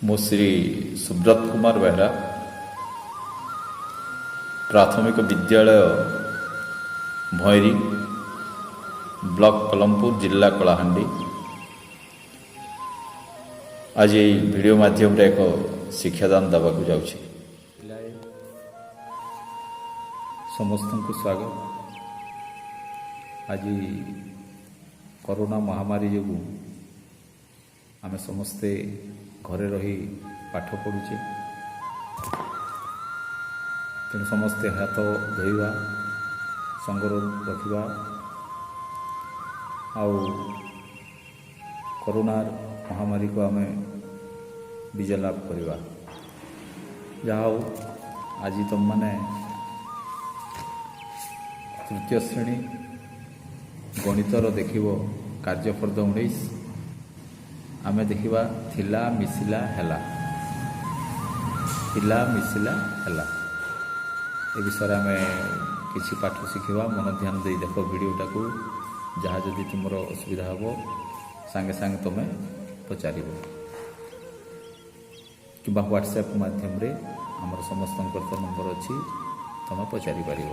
ମୁଁ ଶ୍ରୀ ସୁବ୍ରତ କୁମାର ବେହେରା, ପ୍ରାଥମିକ ବିଦ୍ୟାଳୟ ଭଇଁରୀ, ବ୍ଲକ କଲମପୁର, ଜିଲ୍ଲା କଳାହାଣ୍ଡି। ଆଜି ଏହି ଭିଡ଼ିଓ ମାଧ୍ୟମରେ ଏକ ଶିକ୍ଷାଦାନ ଦେବାକୁ ଯାଉଛି। ପିଲାଏ, ସମସ୍ତଙ୍କୁ ସ୍ୱାଗତ। ଆଜି କରୋନା ମହାମାରୀ ଯୋଗୁଁ ଆମେ ସମସ୍ତେ ଘରେ ରହି ପାଠ ପଢ଼ୁଛେ। ତେଣୁ ସମସ୍ତେ ହାତ ଧୋଇବା, ସଙ୍ଗରୋଧ ରଖିବା ଆଉ କରୋନା ମହାମାରୀକୁ ଆମେ ବିଜୟ ଲାଭ କରିବା। ଯାହା ହଉ, ଆଜି ତୁମମାନେ ତୃତୀୟ ଶ୍ରେଣୀ ଗଣିତର ଦେଖିବ କାର୍ଯ୍ୟଫର୍ଦ୍ଦ 19। ଆମେ ଦେଖିବା ଥିଲା, ମିଶିଲା, ହେଲା। ଥିଲା, ମିଶିଲା, ହେଲା, ଏ ବିଷୟରେ ଆମେ କିଛି ପାଠ ଶିଖିବା। ମନ ଧ୍ୟାନ ଦେଇ ଦେଖ ଭିଡ଼ିଓଟାକୁ। ଯାହା ଯଦି ତୁମର ଅସୁବିଧା ହେବ, ସାଙ୍ଗେ ସାଙ୍ଗେ ତୁମେ ପଚାରିବ କିମ୍ବା ହ୍ୱାଟ୍ସଆପ୍ ମାଧ୍ୟମରେ ଆମର ସମସ୍ତଙ୍କର ତ ନମ୍ବର ଅଛି, ତୁମେ ପଚାରିପାରିବ।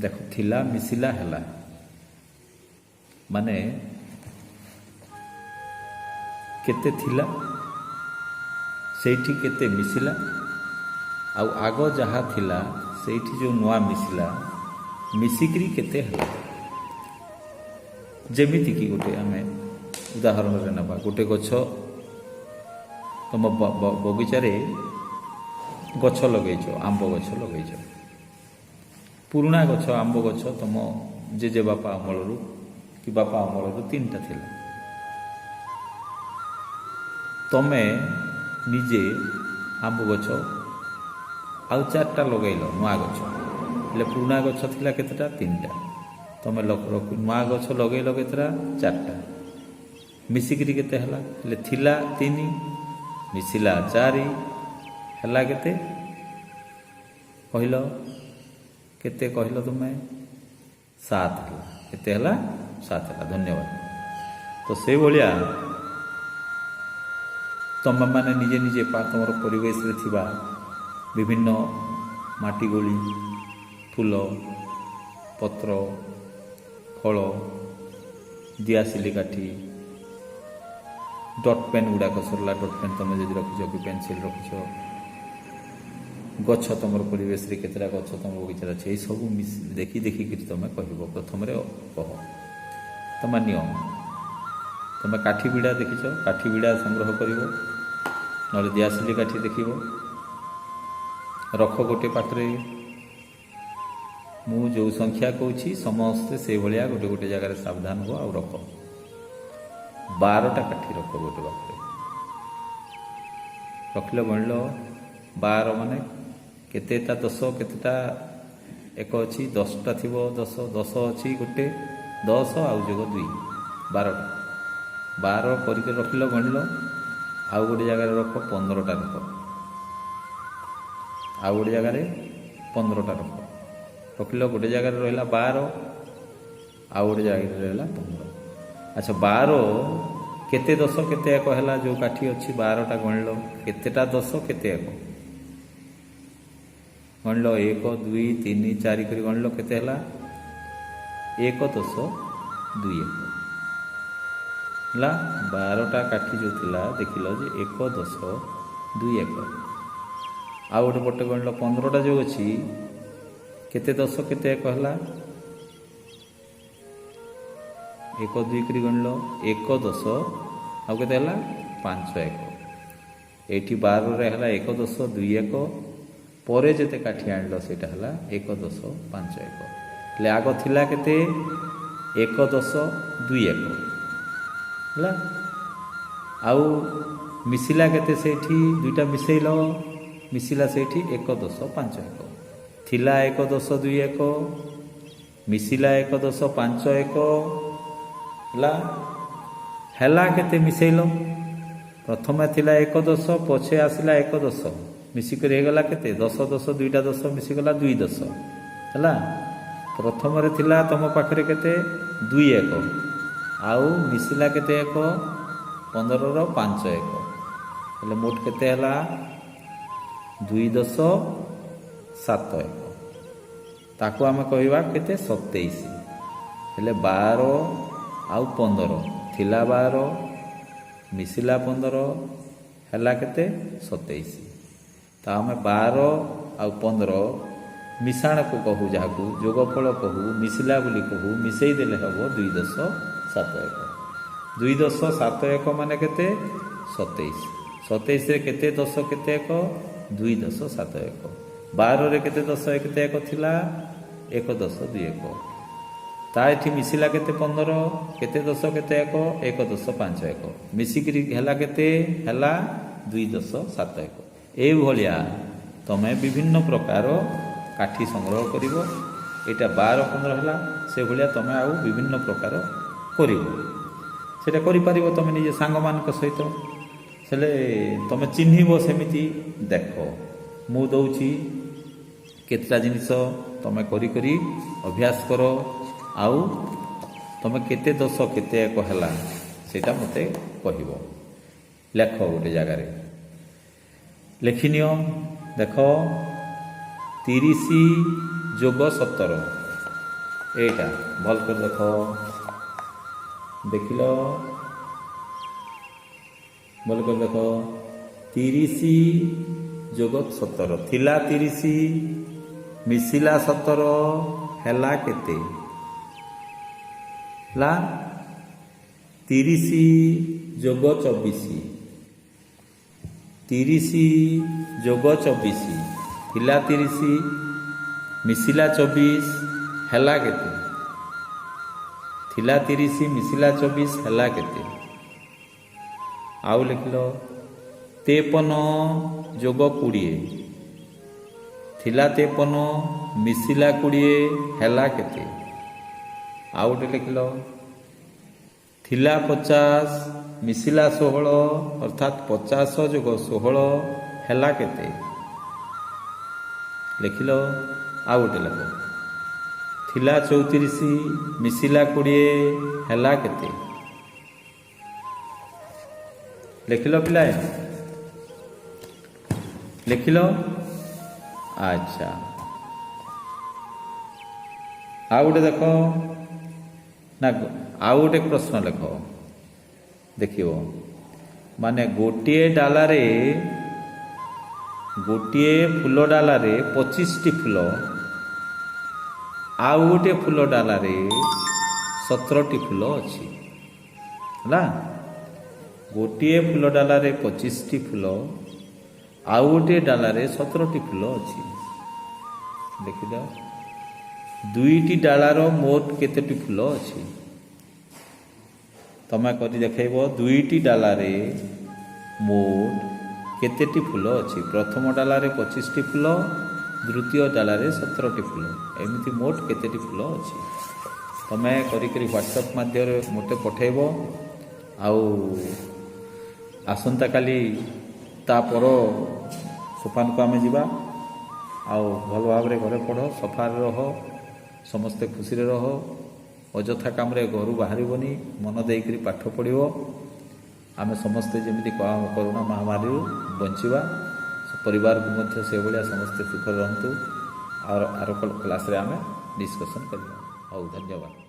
ଦେଖ, ଥିଲା, ମିଶିଲା, ହେଲା ମାନେ କେତେ ଥିଲା, ସେଇଠି କେତେ ମିଶିଲା, ଆଉ ଆଗ ଯାହା ଥିଲା ସେଇଠି ଯେଉଁ ନୂଆ ମିଶିଲା, ମିଶିକିରି କେତେ ହେଲା। ଯେମିତିକି ଗୋଟେ ଆମେ ଉଦାହରଣରେ ନେବା। ଗୋଟେ ଗଛ, ତୁମ ବଗିଚାରେ ଗଛ ଲଗେଇଛ, ଆମ୍ବ ଗଛ ଲଗେଇଛ। ପୁରୁଣା ଗଛ, ଆମ୍ବ ଗଛ, ତୁମ ଜେଜେବାପା ଅମଳରୁ କି ବାପା ଅମଳରୁ ତିନିଟା ଥିଲା। ତମେ ନିଜେ ଆମ୍ବ ଗଛ ଆଉ ଚାରିଟା ଲଗେଇଲ, ନୂଆ ଗଛ। ହେଲେ ପୁରୁଣା ଗଛ ଥିଲା କେତେଟା? ତିନିଟା। ତମେ ନୂଆ ଗଛ ଲଗେଇଲ କେତେଟା? ଚାରିଟା। ମିଶିକିରି କେତେ ହେଲା? ହେଲେ ଥିଲା ତିନି, ମିଶିଲା ଚାରି, ହେଲା କେତେ କହିଲ? କେତେ କହିଲ ତୁମେ? ସାତ ହେଲା। କେତେ ହେଲା? ସାତ ହେଲା। ଧନ୍ୟବାଦ। ତ ସେଇଭଳିଆ ତମେମାନେ ନିଜେ ନିଜେ ତୁମର ପରିବେଶରେ ଥିବା ବିଭିନ୍ନ ମାଟି ଗୋଳି, ଫୁଲ, ପତ୍ର, ଫଳ, ଦିଆସିଲି କାଠି, ଡଟ୍ ପେନ୍ ଗୁଡ଼ାକ ସରିଲା, ଡଟ୍ ପେନ୍ ତୁମେ ଯଦି ରଖିଛ କି ପେନସିଲ୍ ରଖିଛ, ଗଛ, ତୁମର ପରିବେଶରେ କେତେଟା ଗଛ ତୁମ ବଗିଚାରେ ଅଛି, ଏଇସବୁ ମିଶି ଦେଖି ଦେଖିକିରି ତୁମେ କହିବ। ପ୍ରଥମରେ କହ। ତମେ ନିଅ, ତୁମେ କାଠି ବିଡ଼ା ଦେଖିଛ, କାଠି ବିଡ଼ା ସଂଗ୍ରହ କରିବ, ନହେଲେ ଦିଆସିଲି କାଠି ଦେଖିବ, ରଖ ଗୋଟେ ପାଖରେ। ମୁଁ ଯେଉଁ ସଂଖ୍ୟା କହୁଛି, ସମସ୍ତେ ସେଇଭଳିଆ ଗୋଟେ ଗୋଟେ ଜାଗାରେ ସାବଧାନ ହୁଅ ଆଉ ରଖ। 12ଟା କାଠି ରଖ ଗୋଟେ ପାଖରେ। ରଖିଲ? ଗଣିଲ? 12 ମାନେ କେତେଟା ଦଶ, କେତେଟା ଏକ ଅଛି? 10ଟା ଥିବ। 10, 10 ଅଛି ଗୋଟେ, 10 ଆଉ ଯୋଗ ଦୁଇ, 12ଟା। 12 କରିକି ରଖିଲ, ଗଣିଲ। ଆଉ ଗୋଟେ ଜାଗାରେ ରଖ, 15ଟା ରଖ। ଆଉ ଗୋଟେ ଜାଗାରେ 15ଟା ରଖ। ରଖିଲ? ଗୋଟେ ଜାଗାରେ ରହିଲା 12, ଆଉ ଗୋଟେ ଜାଗାରେ ରହିଲା 15। ଆଚ୍ଛା, 12 କେତେ ଦଶ, କେତେ ଏକ ହେଲା? ଯେଉଁ କାଠି ଅଛି 12ଟା, ଗଣିଲ କେତେଟା ଦଶ, କେତେ ଏକ? ଗଣିଲ? ଏକ, ଦୁଇ, ତିନି, ଚାରି କରି ଗଣିଲ, କେତେ ହେଲା? 1 10 2 1 ହେଲା। 12ଟା କାଠି ଯେଉଁ ଥିଲା, ଦେଖିଲ ଯେ 1 10 2 1। ଆଉ ଗୋଟେ ପଟେ ଗଣିଲ, 15ଟା ଯେଉଁ ଅଛି, କେତେ ଦଶ, କେତେ ଏକ ହେଲା? ଏକ, ଦୁଇ କରି ଗଣିଲ, 1 10 ଆଉ କେତେ ହେଲା? 5 1। ଏଇଠି 12ରେ ହେଲା 1 10 2 1, ପରେ ଯେତେ କାଠି ଆଣିଲ ସେଇଟା ହେଲା 1 10 5 1। ହେଲେ ଆଗ ଥିଲା କେତେ? 1 10 2 1 ହେଲା। ଆଉ ମିଶିଲା କେତେ ସେଇଠି? ଦୁଇଟା ମିଶେଇଲ, ମିଶିଲା ସେଇଠି 1 10 5 1। ଥିଲା 1 10 2 1, ମିଶିଲା 1 10 5 1 ହେଲା। ହେଲା କେତେ ମିଶେଇଲ? ପ୍ରଥମେ ଥିଲା 1 10, ପଛେ ଆସିଲା 1 10, ମିଶିକରି ହେଇଗଲା କେତେ? 10 10, ଦୁଇଟା ଦଶ ମିଶିଗଲା 2 10 ହେଲା। ପ୍ରଥମରେ ଥିଲା ତମ ପାଖରେ କେତେ? 2 1। ଆଉ ମିଶିଲା କେତେ ଏକ? 15ର 5 ଏକ। ହେଲେ ମୋଟ କେତେ ହେଲା? 2 ଦଶ 7 ଏକ। ତାକୁ ଆମେ କହିବା କେତେ? 27। ହେଲେ 12 ଆଉ 15 ଥିଲା, 12 ମିଶିଲା 15, ହେଲା କେତେ? 27। ତ ଆମେ 12 ଆଉ 15 ମିଶାଣକୁ କହୁ, ଯାହାକୁ ଯୋଗଫଳ କହୁ, ମିଶିଲା ବୋଲି କହୁ। ମିଶେଇ ଦେଲେ ହେବ 2 ଦଶ 7 ଏକ। 2 ଦଶ 7 ଏକ ମାନେ କେତେ? 27। 27ରେ କେତେ ଦଶ କେତେ ଏକ? 2 ଦଶ 7 ଏକ। 12ରେ କେତେ ଦଶ କେତେ ଏକ ଥିଲା? 1 ଦଶ 2 ଏକ। ତା ଏଠି ମିଶିଲା କେତେ? 15। କେତେ ଦଶ କେତେ ଏକ? 1 ଦଶ 5 ଏକ। ମିଶିକିରି ହେଲା କେତେ? ହେଲା 2 ଦଶ 7 ଏକ। ଏଇଭଳିଆ ତମେ ବିଭିନ୍ନ ପ୍ରକାର କାଠି ସଂଗ୍ରହ କରିବ। ଏଇଟା 12 15 ହେଲା, ସେଭଳିଆ ତମେ ଆଉ ବିଭିନ୍ନ ପ୍ରକାର କରିବ। ସେଇଟା କରିପାରିବ ତମେ ନିଜେ ସାଙ୍ଗମାନଙ୍କ ସହିତ। ହେଲେ ତମେ ଚିହ୍ନିବ ସେମିତି। ଦେଖ, ମୁଁ ଦଉଛି କେତେଟା ଜିନିଷ, ତମେ କରି କରି ଅଭ୍ୟାସ କର। ଆଉ ତମେ କେତେ ଦଶ କେତେ ଏକ ହେଲା, ସେଇଟା ମୋତେ କହିବ। ଲେଖ, ଗୋଟେ ଜାଗାରେ ଲେଖିନିଅ। ଦେଖ, 30 ଯୋଗ 17। ଏଇଟା ଭଲ କରି ଦେଖ। ଦେଖିଲ? ଭଲ କରି ଦେଖ। 30 ଯୋଗ 17। ଥିଲା 30, ମିଶିଲା 17, ହେଲା କେତେ? ହେଲା 30 ଯୋଗ 24। 30 ଯୋଗ 24। ଥିଲା 30, ମିଶିଲା 24, ହେଲା କେତେ? ଥିଲା 30, ମିଶିଲା 24, ହେଲା କେତେ? ଆଉ ଲେଖିଲ, 53 ଯୋଗ 20। ଥିଲା 53, ମିଶିଲା 20, ହେଲା କେତେ? ଆଉ ଗୋଟେ ଲେଖିଲ, ଥିଲା 50, ମିଶିଲା 16, ଅର୍ଥାତ୍ 50 ଯୋଗ 16 ହେଲା କେତେ? ଲେଖିଲ? ଆଉ ଗୋଟେ ଲେଖ, ଥିଲା 34, ମିଶିଲା 20, ହେଲା କେତେ? ଲେଖିଲ ପିଲାଏ? ଲେଖିଲ? ଆଚ୍ଛା, ଆଉ ଗୋଟେ ଦେଖ ନା, ଆଉ ଗୋଟେ ପ୍ରଶ୍ନ ଲେଖ। ଦେଖିବ, ମାନେ ଗୋଟିଏ ଡାଲାରେ, ଗୋଟିଏ ଫୁଲ ଡାଲାରେ 25ଟି ଫୁଲ, ଆଉ ଗୋଟିଏ ଫୁଲ ଡାଲାରେ 17ଟି ଫୁଲ ଅଛି। ହେଲା, ଗୋଟିଏ ଫୁଲ ଡାଲାରେ 25ଟି ଫୁଲ, ଆଉ ଗୋଟିଏ ଡାଲାରେ 17ଟି ଫୁଲ ଅଛି। ଦେଖିଦିଅ, ଦୁଇଟି ଡାଳାର ମୋଟ କେତୋଟି ଫୁଲ ଅଛି? ତମେ କରି ଦେଖେଇବ, ଦୁଇଟି ଡାଲାରେ ମୋଟ କେତେଟି ଫୁଲ ଅଛି? ପ୍ରଥମ ଡାଲାରେ 25ଟି ଫୁଲ, ଦ୍ୱିତୀୟ ଡାଲାରେ 17ଟି ଫୁଲ, ଏମିତି ମୋଟ କେତେଟି ଫୁଲ ଅଛି? ତମେ କରିକରି ହ୍ୱାଟ୍ସଆପ୍ ମାଧ୍ୟମରେ ମୋତେ ପଠେଇବ। ଆଉ ଆସନ୍ତାକାଲି ତା ପର ସୋପାନକୁ ଆମେ ଯିବା। ଆଉ ଭଲ ଭାବରେ ଘରେ ପଢ଼, ସଫାରେ ରହ, ସମସ୍ତେ ଖୁସିରେ ରହ। ଅଯଥା କାମରେ ଘରୁ ବାହାରିବନି, ମନ ଦେଇକରି ପାଠ ପଢ଼ିବ। ଆମେ ସମସ୍ତେ ଯେମିତି କରୋନା ମହାମାରୀରୁ ବଞ୍ଚିବା, ପରିବାରକୁ ମଧ୍ୟ ସେଭଳିଆ ସମସ୍ତେ ସୁଖରେ ରହନ୍ତୁ। ଆଉ ଆର କ୍ଲାସ୍ରେ ଆମେ ଡିସ୍କସନ୍ କରିବା। ହଉ, ଧନ୍ୟବାଦ।